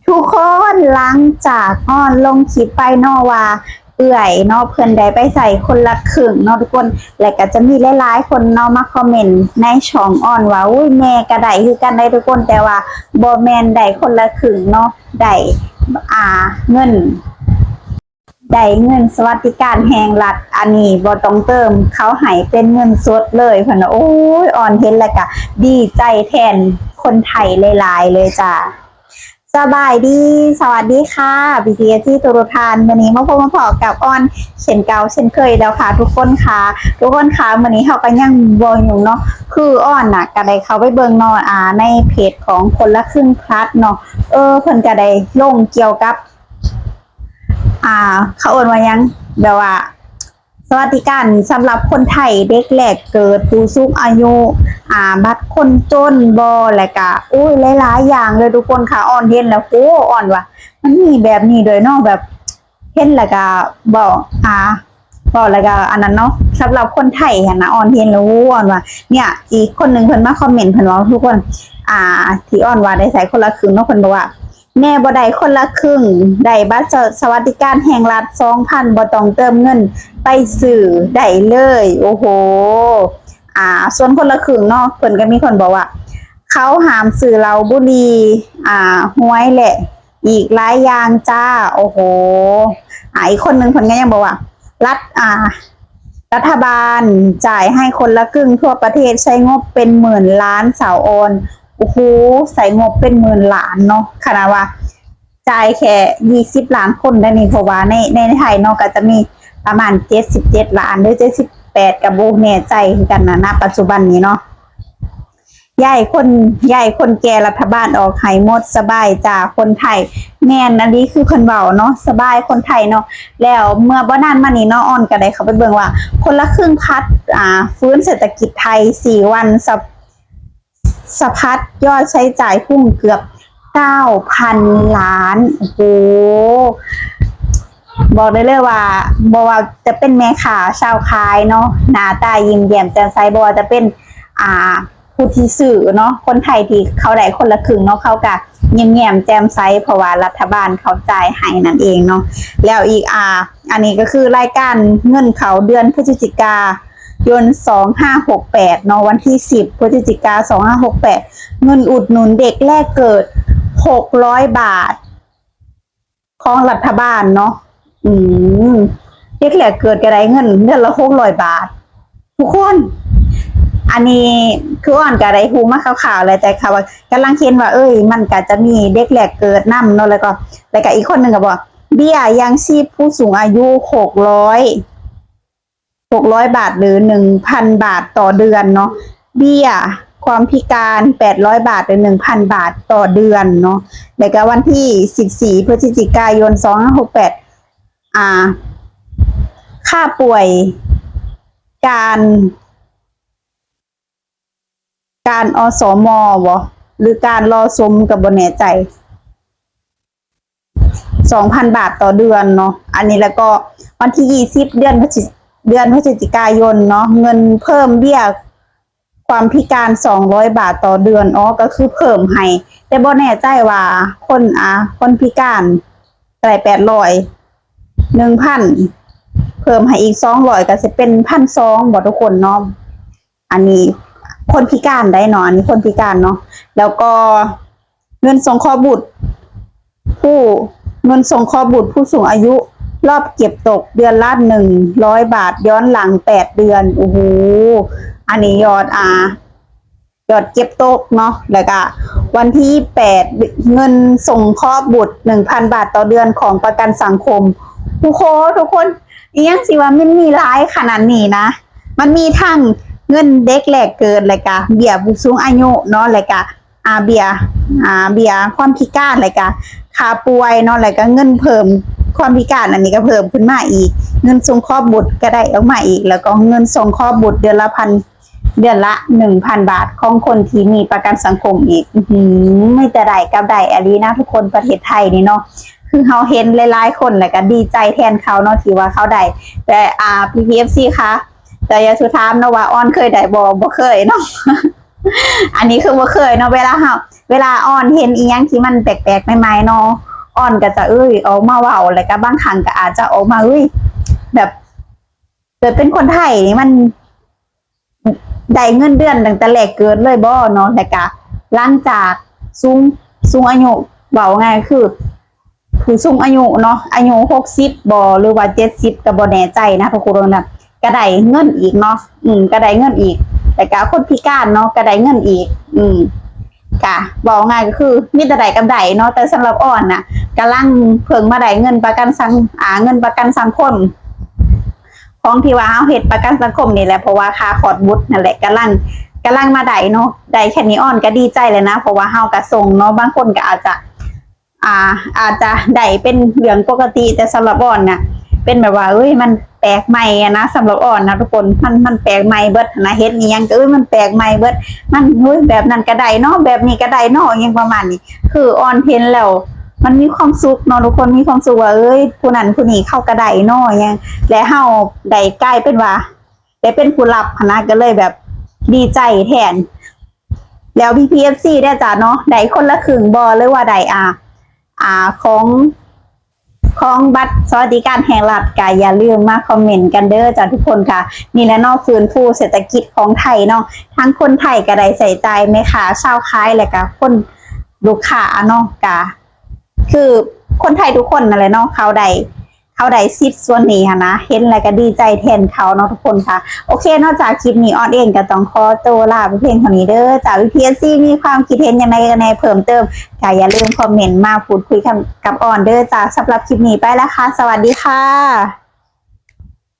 ທຸກຄົນ ຫຼັງຈາກອອນລົງຄລິບໄປເນາະ ວ່າເອື້ອຍເນາະ ເພິ່ນໄດ້ໄປໃຊ້ຄົນລະຄຶ່ງເນາະທຸກຄົນ ແລະກະຈະມີຫຼາຍໆຄົນເນາະມາຄອມເມັນໃນຊ່ອງອອນວ່າ ໂອ້ຍ ແມ່ກະໄດ້ຄືກັນໄດ໋ທຸກຄົນ ແຕ່ວ່າບໍ່ແມ່ນໄດ້ຄົນລະຄຶ່ງເນາະ ໄດ້ ອ່າ ເງິນ ໄດ້ເງິນສະຫວັດດິການແຫ່ງລັດ ອັນນີ້ບໍ່ຕ້ອງເຕີມ ເຂົາໃຫ້ເປັນເງິນສົດເລີຍ ເພິ່ນວ່າ. ໂອ້ຍ ອອນເຫັນແລ້ວກະດີໃຈແທນຄົນໄທຫຼາຍໆເລີຍຈ້າ. ສະບາຍດີ ສະຫວັດດີຄ່ະ ພີ່ໆ ເອັຟຊີ ທຸກໆທ່ານ ມື້ນີ້ມາພົບມາພໍ້ກັບອອນເຊັ່ນເກົ່າເຊັ່ນເຄີຍແລ້ວຄ່ະທຸກຄົນຄ່ະ. ທຸກຄົນຄ່ະ ມື້ນີ້ເຮົາກະຍັງບໍ່ຫຍຸ້ງເນາະ ຄືອອນນະກະໄດ້ເຂົ້າໄປເບິ່ງເນາະ ອ່າ ໃນເພຈຂອງຄົນລະຄຶ່ງພລັດເນາະ ເອີ ເພິ່ນກະໄດ້ລົງກ່ຽວກັບ ອ່າ ເຂົາເອີ້ນວ່າຫຍັງ ແບບວ່າສະຫວັດດີການສຳລັບຄົນໄທ ເດັກແລກເກີດ ຜູ້ສູງອາຍຸ ອ່າ ບັດຄົນຈົນບໍ ແລ້ວກະ ໂອ້ຍ ຫຼາຍໆຢ່າງເລີຍທຸກຄົນຄ່ະ. ອອນເຫັນແລ້ວ ໂອ້ ອອນວ່າມັນມີແບບນີ້ດ້ວຍເນາະ ແບບເຫັນແລ້ວກະເວົ້າ ອ່າ ເວົ້າແລ້ວກະອັນນັ້ນເນາະ ສຳລັບຄົນໄທຫັ້ນນະ ອອນເຫັນແລ້ວ ໂອ້ ອອນວ່າ ເນຍ ອີກຄົນໜຶ່ງເພິ່ນມາຄອມເມັນ ເພິ່ນເວົ້າທຸກຄົນ ອ່າ ທີ່ອອນວ່າໄດ້ໃຊ້ຄົນລະຄຶ່ງເນາະ ເພິ່ນບອກວ່າ ແມ່ບໍ່ໄດ້ຄົນລະຄຶ່ງ ໄດ້ບັດສະ ສະຫວັດດີການແຫ່ງລັດສອງພັນ ບໍ່ຕ້ອງເຕີມເງິນ ໄປຊື້ໄດ້ເລີຍ. ໂອ້ໂຫ ອ່າ ສ່ວນຄົນລະຄຶ່ງເນາະ ເພິ່ນກະມີຄົນບອກວ່າ ເຂົາຫ້າມຊື້ເຫຼົ້າບຸຫຼີ່ ອ່າ ຫວຍ ແລະ ອີກຫຼາຍຢ່າງຈ້າ. ໂອ້ໂຫ ອ່າ ອີກຄົນໜຶ່ງເພິ່ນກະຍັງບອກວ່າ ລັດ ອ່າ ລັດຖະບານຈ່າຍໃຫ້ຄົນລະຄຶ່ງທົ່ວປະເທດ ໃຊ້ງົບເປັນໝື່ນລ້ານ ສາວອອນ. ໂອ້ໂຫ ໃຊ້ງົບເປັນໝື່ນລ້ານເນາະ ຂະໜາດວ່າຈ່າຍແຄ່ຊາວລ້ານຄົນໄດ໋ນີ້ ເພາະວ່າໃນ ໃນໄທເນາະ ກະຈະມີປະມານເຈັດສິບເຈັດລ້ານ ຫຼື ເຈັດສິບແປດ ກະບໍ່ແນ່ໃຈຄືກັນນະ ນະປັດຈຸບັນນີ້ເນາະ. ຍ້າຍຄົນ ຍ້າຍຄົນແກ່ລັດຖະບານອອກໃຫ້ໝົດ ສະບາຍຈ້າຄົນໄທ. ແມ່ນອີ່ຫຼີ ຄືເພິ່ນເວົ້າເນາະ ສະບາຍຄົນໄທເນາະ. ແລ້ວເມື່ອບໍ່ນານມານີ້ເນາະ ອອນກະໄດ້ເຂົ້າໄປເບິ່ງວ່າ ຄົນລະຄຶ່ງພັດ ອ່າ ຟື້ນເສດຖະກິດໄທ ສີ່ວັນ ສະ ສະພັດຍອດໃຊ້ຈ່າຍພຸ່ງເກືອບເກົ້າພັນລ້ານ. ໂອ້ໂຫ ບອກໄດ້ເລີຍວ່າ ບໍ່ວ່າຈະເປັນແມ່ຄ້າຊາວຂາຍເນາະ ໜ້າຕາຍິ້ມແຍ້ມແຈ່ມໃສ ບໍ່ວ່າຈະເປັນ ອ່າ ຜູ້ທີ່ຊື້ເນາະ ຄົນໄທທີ່ເຂົາໄດ້ຄົນລະຄຶ່ງເນາະ ເຂົາກະຍິ້ມແຍ້ມແຈ່ມໃສ ເພາະວ່າລັດຖະບານເຂົາຈ່າຍໃຫ້ນັ້ນເອງເນາະ. ແລ້ວອີກ ອ່າ ອັນນີ້ກະຄືລາຍການເງິນເຂົ້າເດືອນພຶສຈິກາ ຍົນ ສອງຫ້າຫົກແປດເນາະ ວັນທີສິບ ພຶສຈິກາ ສອງຫ້າຫົກແປດ ເງິນອຸດໜູນເດັກແລກເກີດ ຫົກຮ້ອຍບາດ ຂອງລັດຖະບານເນາະ. ອືມ ເດັກແລກເກີດກະໄດ້ເງິນເດືອນລະ ຫົກຮ້ອຍບາດ ທຸກຄົນ. ອັນນີ້ຄືອອນກະໄດ້ຮູ້ມາຄ່າວໆແຫຼະ ແຕ່ຄ່າວວ່າກຳລັງເຫັນວ່າ ເອີຍ ມັນກະຈະມີເດັກແລກເກີດນຳເນາະ ແລ້ວກໍ ແລ້ວກະອີກຄົນໜຶ່ງກະບອກ ເບ້ຍຍັງຊີບຜູ້ສູງອາຍຸ ຫົກຮ້ອຍ ຫົກຮ້ອຍບາດ ຫຼື ໜຶ່ງພັນບາດຕໍ່ເດືອນເນາະ, ເບ້ຍຄວາມພິການ ແປດຮ້ອຍບາດ ຫຼື ໜຶ່ງພັນບາດຕໍ່ເດືອນເນາະ. ແລ້ວກະວັນທີສິບສີ່ ພຶສຈິກາຍົນ ສອງຫ້າຫົກແປດ ອ່າ ຄ່າປ່ວຍການ ການ ອສມ ບໍ ຫຼື ການລໍຊົມ ກະບໍ່ແນ່ໃຈ ສອງພັນບາດຕໍ່ເດືອນເນາະ. ອັນນີ້ ແລ້ວກໍວັນທີຊາວ ເດືອນ ເດືອນພຶສຈິກາຍົນເນາະ ເງິນເພີ່ມເບ້ຍຄວາມພິການ ສອງຮ້ອຍບາດຕໍ່ເດືອນ. ອໍ ກະຄືເພີ່ມໃຫ້ ແຕ່ບໍ່ແນ່ໃຈວ່າຄົນ ອ່າ ຄົນພິການເທົ່າໃດ ແປດຮ້ອຍ ໜຶ່ງພັນ ເພີ່ມໃຫ້ອີກສອງຮ້ອຍ ກະຊິເປັນພັນສອງບໍທຸກຄົນເນາະ. ອັນນີ້ຄົນພິການໄດ໋ເນາະ ອັນນີ້ຄົນພິການເນາະ. ແລ້ວກໍເງິນສົງເຄາະບຸດ ຜູ້ ເງິນສົງເຄາະບຸດຜູ້ສູງອາຍຸ ລອບເກັບຕົກເດືອນລະໜຶ່ງຮ້ອຍບາດ ຍ້ອນຫຼັງແປດເດືອນ. ໂອ້ໂຫ ອັນນີ້ຍອດ ອ່າ ຍອດເກັບຕົກເນາະ. ແລ້ວກະວັນທີແປດ ເງິນສົງເຄາະບຸດ ໜຶ່ງພັນບາດຕໍ່ເດືອນຂອງປະກັນສັງຄົມ. ໂອ້ໂຫ ທຸກຄົນ ອີ່ຫຍັງຊິວ່າມັນມີຫຼາຍຂະໜາດນີ້ນະ. ມັນມີທັງເງິນເດັກແລກເກີດ ແລ້ວກະເບ້ຍຜູ້ສູງອາຍຸເນາະ ແລ້ວກະ ອ່າ ເບ້ຍ ອ່າ ເບ້ຍຄວາມພິການ ແລ້ວກະຄ່າປ່ວຍເນາະ ແລ້ວກະເງິນເພີ່ມຄວາມພິການ ອັນນີ້ກະເພີ່ມຂຶ້ນມາອີກ ເງິນສົງເຄາະບຸດກະໄດ້ອອກມາອີກ ແລ້ວກໍເງິນສົງເຄາະບຸດເດືອນລະພັນ ເດືອນລະໜຶ່ງພັນບາດຂອງຄົນທີ່ມີປະກັນສັງຄົມອີກ. ອື ມີແຕ່ໄດ້ກັບໄດ້ອີ່ຫຼີນະທຸກຄົນ ປະເທດໄທນີ້ເນາະ. ຄືເຮົາເຫັນຫຼາຍໆຄົນ ແລ້ວກະດີໃຈແທນເຂົາເນາະ ທີ່ວ່າເຂົາໄດ້ ແຕ່ ອ່າ ພີ່ໆ ເອັຟຊີ ຄະ ແຕ່ຢ່າສູ່ຖາມເນາະວ່າອອນເຄີຍໄດ້ບໍ່? ບໍ່ເຄີຍເນາະ. ອັນນີ້ຄືບໍ່ເຄີຍເນາະ ເວລາເຮົາ ເວລາອອນເຫັນອີ່ຫຍັງທີ່ມັນແປກໆໃໝ່ໆເນາະ ອອນກໍຈະ ເອີຍ ອອກມາເວົ້າ ແລ້ວກໍບາງຄັ້ງກໍອາດຈະອອກມາ ເອີຍ ແບບ ເກີດເປັນຄົນໄທນີ້ມັນໄດ້ເງິນເດືອນຕັ້ງແຕ່ແລກເກີດເລີຍບໍເນາະ ແລ້ວກະຫຼັງຈາກສູງ ສູງອາຍຸ ເວົ້າງ່າຍຄືຜູ້ສູງອາຍຸເນາະ ອາຍຸຫົກສິບບໍ ຫຼືວ່າເຈັດສິບ ກໍບໍ່ແນ່ໃຈນະ ທຸກຄົນນະ ກໍໄດ້ເງິນອີກເນາະ ອືມ ກໍໄດ້ເງິນອີກ ແລ້ວກະຄົນພິການເນາະ ກໍໄດ້ເງິນອີກ ອືມ ກະເວົ້າງ່າຍກໍຄືມີແຕ່ໄດ້ກັບໄດ້ເນາະ ແຕ່ສຳລັບອອນນະ ກຳລັງເພິ່ງມາໄດ້ເງິນປະກັນສັງ ອາ ເງິນປະກັນສັງຄົມ ຂອງທີ່ວ່າເຮົາເຮັດປະກັນສັງຄົມນີ້ແຫຼະ ເພາະວ່າຄ່າຄອດບຸດນັ້ນແຫຼະ ກຳລັງ ກຳລັງມາໄດ້ເນາະ ໄດ້ແຄ່ນີ້ອອນກໍດີໃຈແລ້ວນະ ເພາະວ່າເຮົາກໍສົ່ງເນາະ ບາງຄົນກໍອາດຈະ ອ່າ ອາດຈະໄດ້ເປັນເລື່ອງປົກກະຕິ ແຕ່ສຳລັບອອນນະ ເປັນແບບວ່າ ເອີຍ ມັນແປກໃໝ່ນະ ສຳລັບອອນນະທຸກຄົນ ມັນ ມັນແປກໃໝ່ເບິດນະ ເຫັນອີ່ຫຍັງກໍ ເອີຍ ມັນແປກໃໝ່ເບິດ ມັນ ໂອ້ຍ ແບບນັ້ນກໍໄດ້ເນາະ ແບບນີ້ກໍໄດ້ເນາະ ຫຍັງປະມານນີ້ ຄືອອນເຫັນແລ້ວ ມັນມີຄວາມສຸກເນາະທຸກຄົນ ມີຄວາມສຸກວ່າ ເອີຍ ຜູ້ນັ້ນຜູ້ນີ້ເຂົາກໍໄດ້ເນາະ ຫຍັງ ແລະເຮົາໄດ້ກາຍເປັນວ່າ ໄດ້ເປັນຜູ້ຮັບຫັ້ນນະ ກໍເລີຍແບບດີໃຈແທນ ແລ້ວພີ່ໆເອັຟຊີເດ້ອຈ້າເນາະ ໄດ້ຄົນລະຄຶ່ງບໍ່ ຫຼືວ່າໄດ້ ອ່າ ອ່າ ຂອງ ຂອງບັດສະຫວັດດີການແຫ່ງລັດ ກໍຢ່າລືມມາຄອມເມັນກັນເດີຈ້າທຸກຄົນຄ່ະ ນີ້ແຫຼະເນາະ ຟື້ນຟູເສດຖະກິດຂອງໄທເນາະ ທັງຄົນໄທກໍໄດ້ໃຊ້ຈ່າຍ ແມ່ຄ້າຊາວຂາຍ ແລ້ວກໍຄົນ ລູກຄ້າເນາະ ກໍ ຄືຄົນໄທທຸກຄົນນັ້ນແຫຼະເນາະ ເຂົາໄດ້ ເຂົາໄດ້ສິດສ່ວນນີ້ຫັ້ນນະ ເຫັນແລ້ວກໍດີໃຈແທນເຂົາເນາະທຸກຄົນຄ່ະ. ໂອເຄເນາະ ຈາກຄລິບນີ້ ອອນເອງກໍຕ້ອງຂໍໂຕລາໄປພຽງເທົ່ານີ້ເດີ. ຈາກພີ່ໆເອັຟຊີມີຄວາມຄິດເຫັນຫຍັງໃດແດ່ເພີ່ມເຕີມ ກໍຢ່າລືມຄອມເມັນມາພູດຄຸຍກັບ ກັບອອນເດີ. ຈາກ ສຳລັບຄລິບນີ້ໄປແລ້ວຄ່ະ ສະຫວັດດີຄ່ະ.